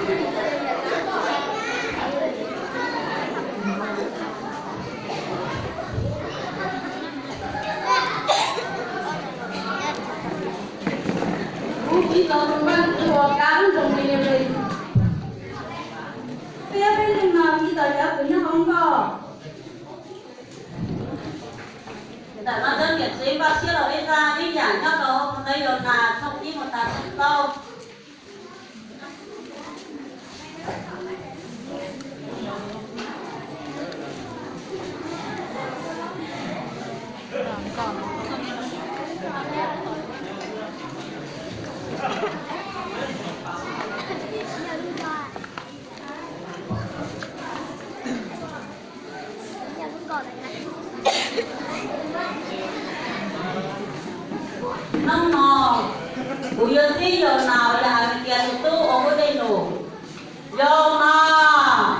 Kuv tsis tau tus npaj ntxwv uas kav lub nroog Ninives. Peb peb leeg no tsis tau cov kws nyob hauv nkoj. Ntawm no cov niam tsev npaj siab los ib zaj ib yam nyob rau hauv Yaunas tshooj ib mus tas tshooj plaub. Hnub no kuv yuav txib Yaunas uas yog Hamikias tus tub ua kuv dej num. Yaunas,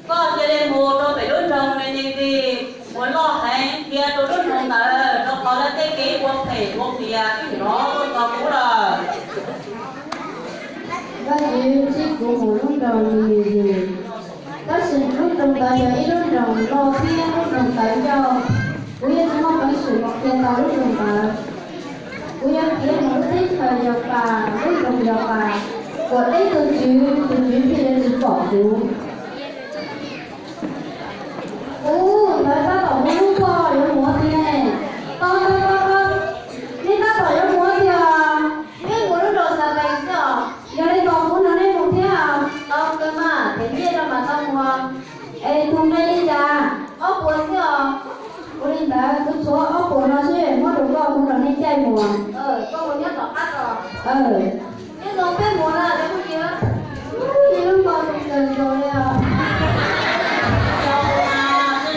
koj cia li mus rau pem lub nroog Ninives uas loj heev, qhia rau lub nroog ntawd, rau qhov lawv tej kev ua phem ua qias twb hnov tuaj txog kuv lawm. Vaj Tswv txib kuv mus lub nroog Ninives, tab sis lub nroog ntawd yog ib lub nroog loj thiab lub nroog tawv ncauj. Kuv yeej tsis muaj peev xwm mus qhia tau lub nroog ntawd. Kuv yuav khiav mus lub teb chaws Yaupas, lub nroog Yaupas, kom teb tus Tswv, tus Tswv thiaj li tsis pom kuv. Ub, ntawd tab tom muaj lub pog yuav mus tiag ne. Tau, tau, tau, tau. Nej tab tom yuav mus tiag. Nej mus lub nroog Xapees xwb os? Yog li tos kuv nrog nej mus thiab. Tau kawg mas, them nyiaj rau mas tau mus. Es tus nqi li cas? Ob puas xwb os. Ua li ntawd kuv tshuav ob puas no xwb, muab rau koj, kuv nrog nej caij mus. Koj mus nyob tom qab tso. Nyob no peb mus na cov phooj ywg. Ub, yog lub npau tus kawg nkaus li os. Txhob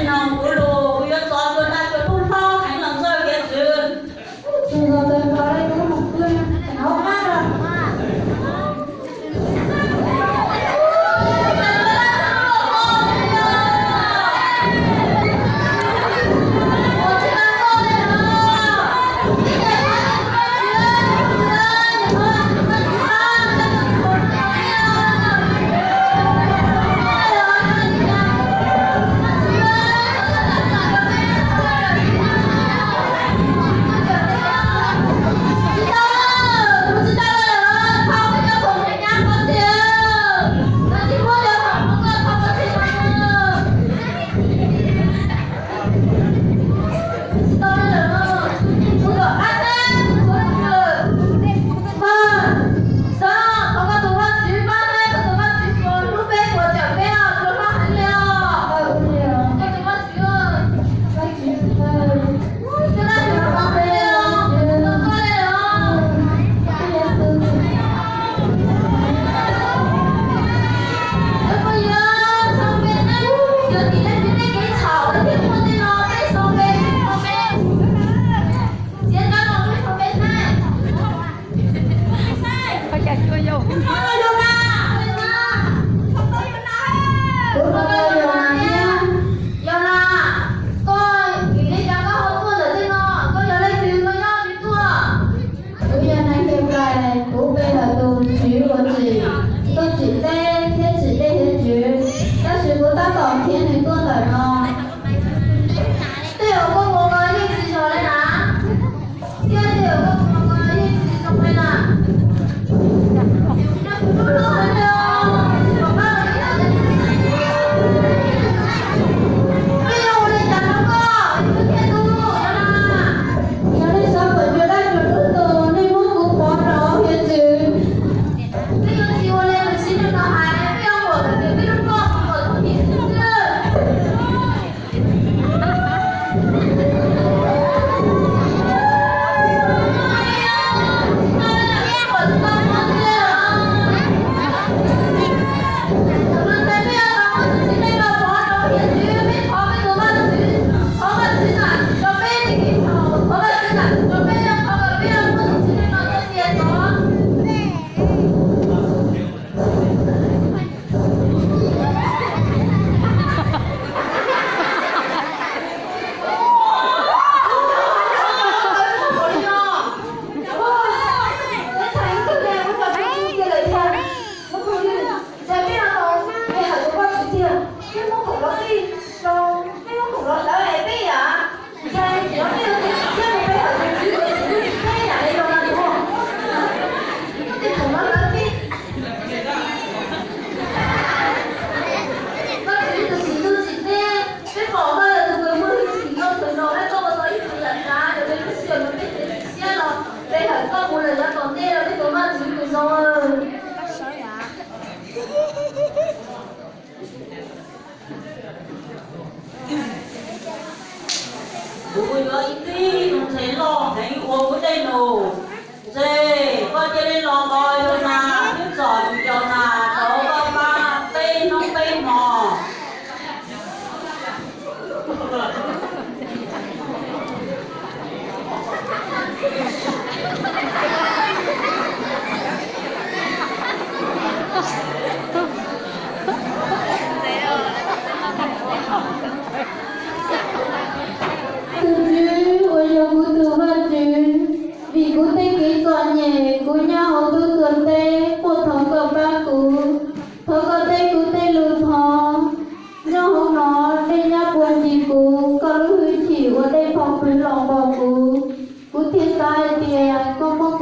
nug kuv lus, kuv yuav txov cua daj cua dub hlob heev los ntxawg hiav txwv. Txhob nug kawg nkaus li, kuv mus pw hauv qab los.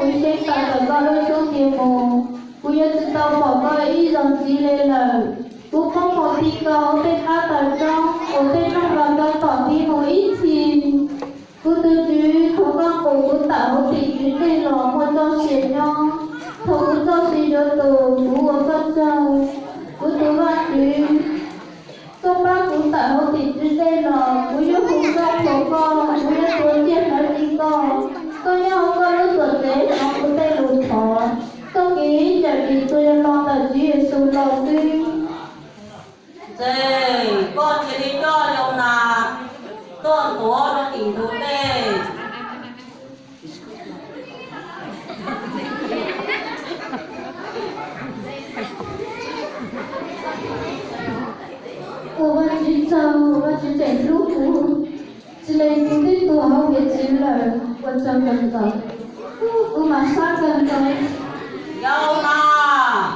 Kuv seb tawm koj lub xub ntiag mus, kuv yuav tsis tau pom koj ib zaug ntxiv li lawm. Kuv poob mus ti nkaus hauv tej qab taws roob uas tej noog los tau tom nti mus ib txhis. Kuv tus Tswv, thov koj nqus kuv tawm hauv tim tswv dej los muaj txoj sia nyob. Thaum kuv txoj sia yuav tus, kuv ua koj tsaug. Kuv tus Vajtswv, koj pab kuv tawm hauv tim tswv dej los, kuv yuav hu koj, thov koj, kuv yuav tuav ntiag hlawv li koj. Koj nyob hauv koj lub tuam tsev hnov kuv tej lus thov. Koj kev cawm dim tsuas yog los ntawm Tswv Yexus los xwb. Ces koj cia li coj Yaunas tuaj ntuav rau tim ntug dej. Ua Vajtswv tsaug, Vajtswv tseem hlub kuv, tsis li kuv twb tuag hauv hiav txwv lawm, ua tsaug kawg nkaus. Kuv mam sab kawg nkaus. Yaunas,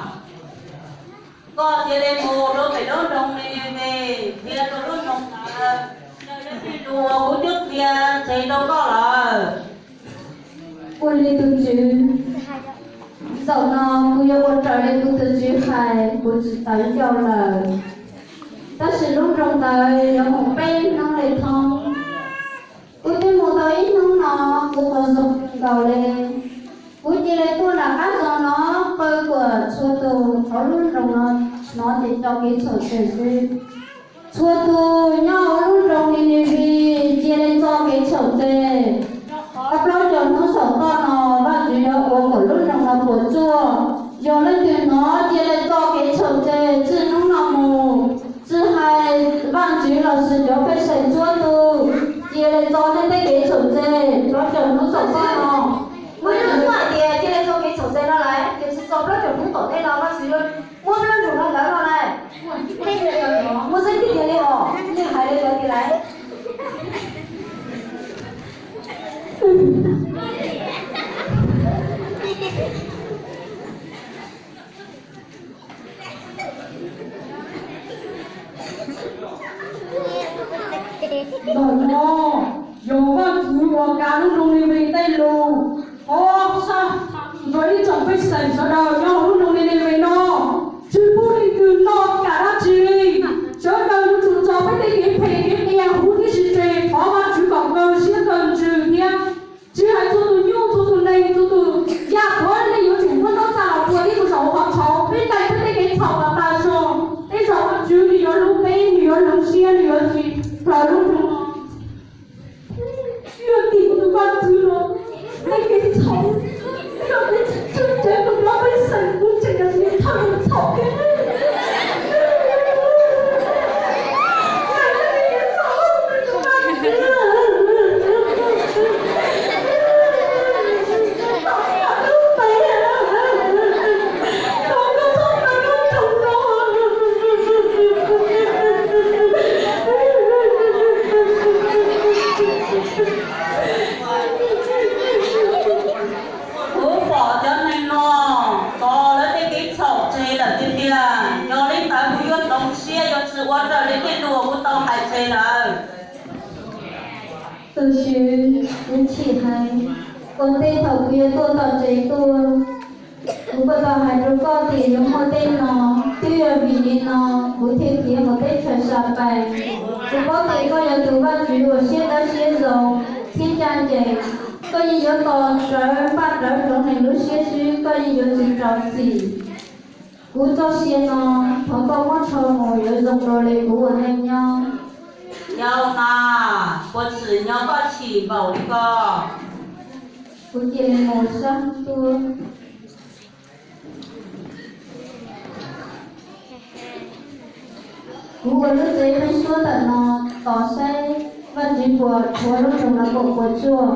koj cia li mus rau pem lub nroog Ninives, qhia rau lub nroog ntawd, raws li tej lus uas kuv twb qhia tseg rau koj lawm. Ua li tus Tswv, zaum no kuv yuav ua raws li kuv tus Tswv hais, kuv tsis tawv ncauj lawm. Tab sis lub nroog ntawd yuav mus peb hnub li thoob. Kuv twb mus tau ib hnub no, kuv qhov zoo nkaus li. Kuv cia li tuaj nram qab zos no, qw kom txhua tus hauv lub nroog no hnov ces tso kev txhaum tseg xwb. Txhua tus nyob hauv lub nroog Ninivis cia li tso kev txhaum tseg. Ob plaub caug hnub saum toj no, Vajtswv yuav ua kom lub nroog no puas tsuaj. Yog leej twg hnov, cia li tso kev txhaum tseg txij hnub no mus. Tsis hais Vajtswv los sis cov pej xeem txhua tus, cia li tso nej tej kev txhaum tseg plaub caug hnub saum toj no. Muaj ib lub suab hais tias cia li tso kev txhaum tseg no lawm, ces tsis tso plaub caug hnub tom ntej no Vajtswv yuav muab plaub caug hnub ntawd no lawm. Muaj xeeb tiag tiag li os, nej hais li ntawd tiag lawm. Ntawm no yog Vajtswv uas kav lub nroog Ninivis tej lus. Thov sab tham lus rau ib tsoom pej xeem sawv daws nyob hauv lub nroog Ninivis no, tsis pub leej twg noj kam dab tsi li. Sawv daws yuav tsum tso peb tej kev phem kev qias huv tib si tseg, thov Vajtswv kom nkaug siab nkaug ntsws thiab. Tsis hais txhua tus nyuj, txhua tus neeg, txhua tus yam, thov nej yuav tsum muab ntaub txaj los pua ib tug saum hauv qhov tshauv, peb ntais peb tej kev txhaum kom tas zog. Tej zaum Vajtswv nws yuav hlub peb, nws yuav hloov siab, nws yuav tsis plhawv lub nroog no. Yog tim tus Vajtswv los, tej kev txhaum, yog kuv tsis tswj tsev tus hlob pej xeem, kuv tseem yog tus thawj tus txhaum thiab. Kuv pom cov neeg no tso lawv tej kev txhaum tseg lawm tiag tiag, yog li ntawd kuv yuav hloov siab, yuav tsis ua raws li tej lus kuv tau hais tseg lawm. Tus Tswv, kuv chim heev, ua ntej thaum kuv yuav tuaj tom tsev tuaj, kuv kuj tau hais rau koj tias yuav muaj tej no, twb yog vim li no kuv thiaj khiav mus teb chaws Sa Pais. Kuv paub tias koj yog tus Vajtswv uas siab dawb siab zoo, siab ncaj ncees, koj yeej yuav tos rawv npaj rawv hloov neeg lub siab xwb, koj yeej yuav tsis rau txim. Kuv txoj sia no, thov koj muab rho mus yuav zoo dua li kuv ua neej nyob. Yaunas, puas tsim nyog koj chim npaum li ko? Kuv cia li mus sab tuaj. Kuv ua lub tsev pheeb suab ntawm no tos saib Vajtswv puas rhuav lub nroog no kom puas tsuaj.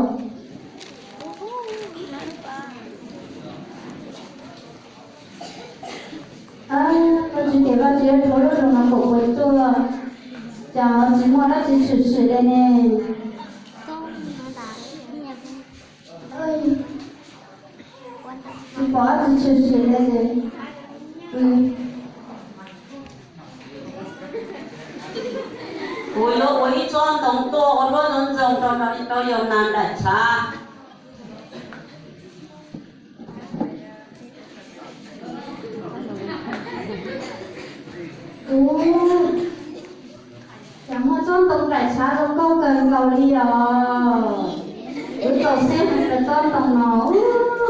Koj tsis tias Vajtswv rhuav lub nroog no kom puas tsuaj, cas tsis muaj dab tsi tshwm sim li ne? Tsis pom dab tsi tshwm sim li ces kuv yuav ua ib tsob ntoo tuaj ua duab ntxoov ntxoo rau Yaunas nraim tshav. Ub, cas muaj tsob ntoo nplaim tshav zoo nkauj kawg nkaus li os. Kuv txaus siab heev rau tsob ntoo no, ub,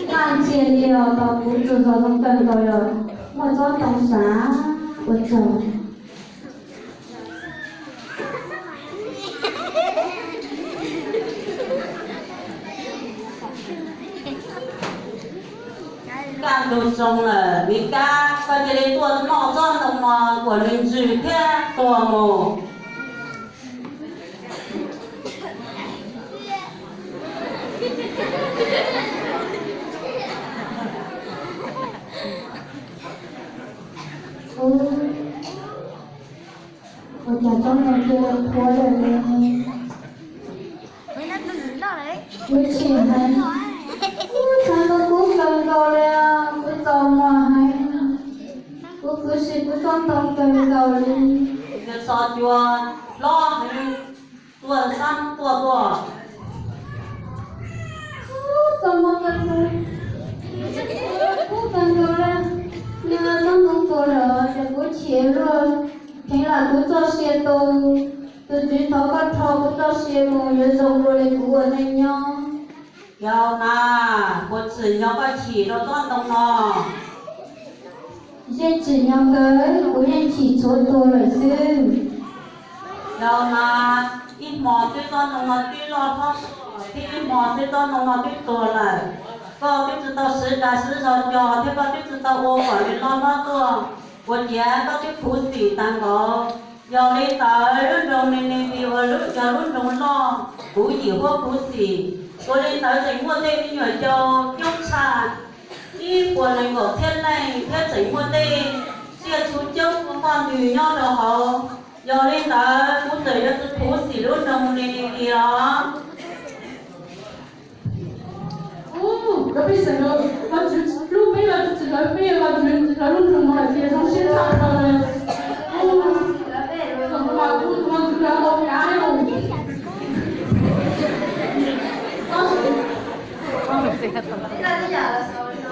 nqaj ntxiag li os, tau kuv txaus zog zoo kawg nkaus li os. Muaj tsob ntoo sav ua tsaug. Kaj ntug zoo lawm, Mim Kab, koj cia li tuaj noj tsob ntoo no kom nws ntsws thiab tuag mus. Ua cas tsob ntoo cia li qhuav lawm ne? Kuv chim heev, ub, tshav ntuj kub kawg nkaus li, kuv txaus muag heev. Kuv khuv xim kuv tsob ntoo kawg nkaus li. Nws txhos cua hlob heev, tuaj sab tuaj tuaj. Ub, txaus muag kawg nkaus, kub kawg nkaus li. Nws tsob ntoo tuag lawm ces kuv chim luaj, kheev lam kuv txoj sia tu. Tus tswv, thov koj rho kuv txoj sia mus yuav zoo dua li kuv ua neej nyob. Yog mas, puas tsim nyog koj chim rau tsob ntoo no? Yeej tsim nyog kawg, kuv yeej chim tshuav tuag lawm xwb. Yog mas, ib hmo twb tsob ntoo no twb loj hlob tuaj, thiab ib hmo twb tsob ntoo no twb tuag lawm. Koj twb tsis tau siv dag siv zog cog thiab koj twb tsis tau ua kom nws loj hlob tuaj, ua ciav koj twb khuv xim tag nkaus. Yog li ntawd lub nroog Ninivis uas lub, yog lub nroog loj, kuv yim huab khuv xim. Ua li ntawd tseem muaj tej me nyuam yaus coob tshaj ib puas nees nkaum txhiab leej thiab tseem muaj tej tsiaj txhu coob ua poj ntwg nyob rau hauv. Yog li ntawd kuv txawm yuav tsis khuv xim lub nroog Ninivis los? Ub, cov pej xeem, Vajtswv hlub peb, Vajtswv tsis hlawv peb, Vajtswv tsis hlawv lub nroog no lawm tiag, zoo siab tshaj plaws li. Ub, kuv mas kuv tus ntxhais ntawd tau kav li. Tab sis